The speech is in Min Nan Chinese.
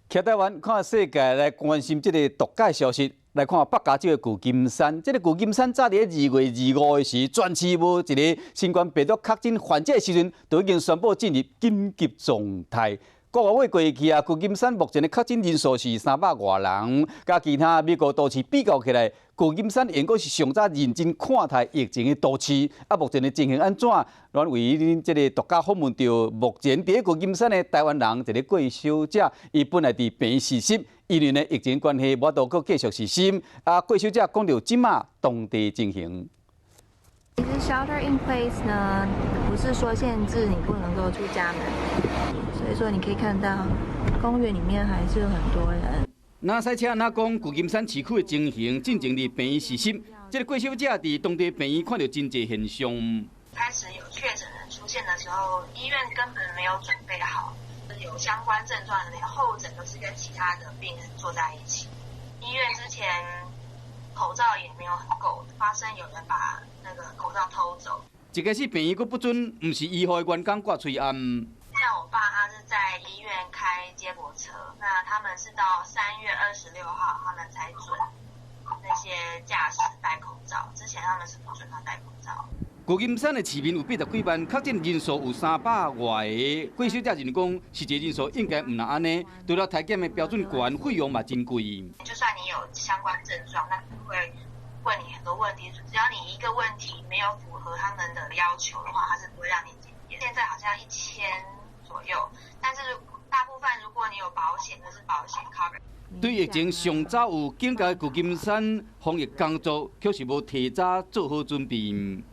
徛台灣看世界來關心這个獨家消息，來看北加州的舊金山。這个舊金山早佇2月25的時，全市無一个新冠病毒確診患者的時陣，就已經宣布進入緊急狀態。個月過去啊，舊金山目前的確診人數是300外人，佮其他美國都市比較起來，舊金山應該是上早認真看待疫情的都市。啊，目前的情形按怎？咱為恁這个獨家訪問著目前佇舊金山的台灣人，一个郭小姐，伊本來佇病院實習，因為呢疫情關係，無法度閣繼續實習。啊，郭小姐講著這馬當地情形。其實 shelter in place 呢，不是說限制你不能夠出家門，所以說你可以看到公園裡面還是有很多人。若賽車若講舊金山市區的情形，進前佇病院實習，這个郭小姐佇當地病院看著真濟現象。開始有確診人出現的時候，醫院根本沒有準備好，有相關症狀的連候診都是跟其他的病人坐在一起。醫院之前口罩也沒有很夠，發生有人把那個口罩偷走。一開始病院閣不准，毋是醫護的員工掛喙罨。像我爸，他是在醫院開接駁車，那他們是到3月26號，他們才准那些駕駛戴口罩，之前他們是不准他戴口罩。舊金山的市民有80幾萬，確診人數有300外個。郭小姐認為講，實際人數應該毋若按呢。除了體檢的標準懸，費用嘛真貴。就算你有相關症狀，那會問你很多問題，只要你一個問題沒有符合他們的要求的話，他是不會讓你檢驗。現在好像1000左右，但是大部分如果你有保險，就是保險 cover。對疫情上早有警覺的舊金山防疫工作，卻是無提早做好準備。